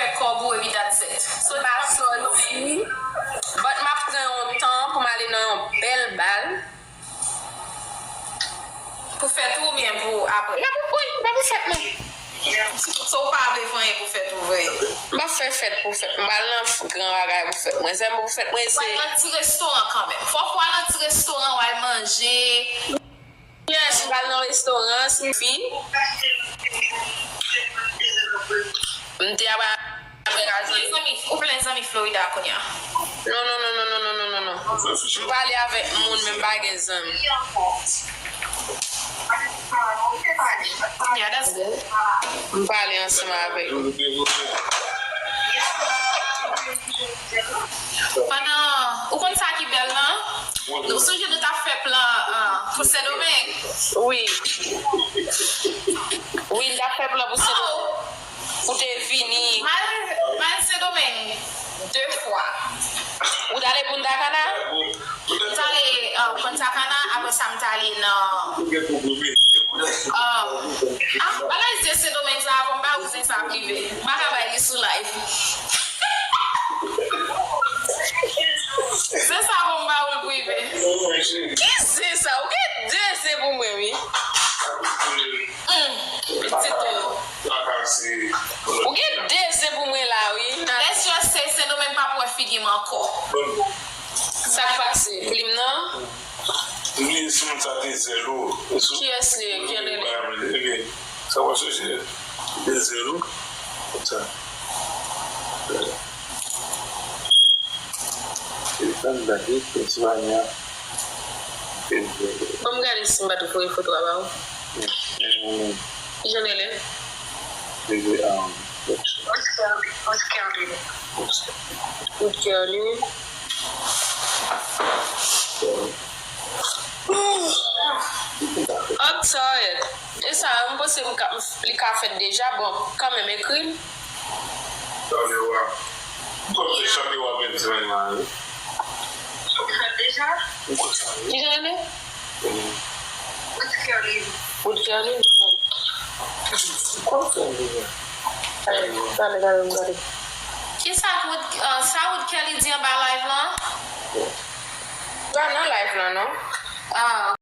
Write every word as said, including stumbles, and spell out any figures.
fè kòb ou epi that's it. So, m ap sòti, but m ap pran yon tan pou m ale nan yon bèl bal. Pou fèt ou oubyen pou apre? N ap, wi, n ap pou fèt mwen. So, ou pa vle fè anyen pou fèt ou vre? M pa fè fèt pou fèt mwen. M pral nan gran bagay pou fèt mwen. Sèlman pou fèt mwen, se. Ou pral nan ti restoran kanmenm. Fòk ou al nan ti restoran, ou al manje. Yes, m pral nan restoran, si m fin. M te ap apre ka jwenn. Ou plen zanmi Florida kounye a. Non, non, non, non, non, non, non, non, non. M pale avèk moun, men m pa gen zanmi. Yeah, that's good. M pale ansanm avèk. Pandan, ou konn sa ki bèl lan? Nou sonje nou t ap fè plan, ah, pou Sendomeng? Wi. Wi, n t ap fè plan pou Sendomeng. Pou te vini. M al, m al Sendomeng de fwa. Ou t ale Punta Cana? M t ale, ah, Punta Cana, apre sa m t ale nan, ah, ah, bagay zen Sendomeng sa, fò m ba ou zen sa prive. M pa ka bay li sou live. Zen sa, fò m ba ou l prive. Ki zen sa? Ou gen de zen pou mwen, wi. Hmm, pitit ou. Ou gen de zen pou mwen la, wi. Let's just say Sendomeng p ap wè figi m ankò. Sa k pase? Plim nan? Li sou moun sa te zèl ou. Kiyès li ye? Ki rele? Sa w ap chèche? Te zèl ou. Konsa. Telefòn date, Pennsylvania. Ban m gade si m pa t voye foto a ba ou. Ki jan l rele? Wood Curly. Wood Curly. I'm tired. E sa, m panse m ka, li ka fèt deja. Bon, kanmenm, ekri l. Chalewa. M konn se Chalewa menm se menm la, wi. Ou fèt deja? M konn sa, wi. Ki jan l rele? Wood Curly. Wood Curly? M konn sa deja. Gade, gade, gade. Kisa Wood, ah, sa Wood Curly di anba live lan? Pa nan live lan, non. Ah.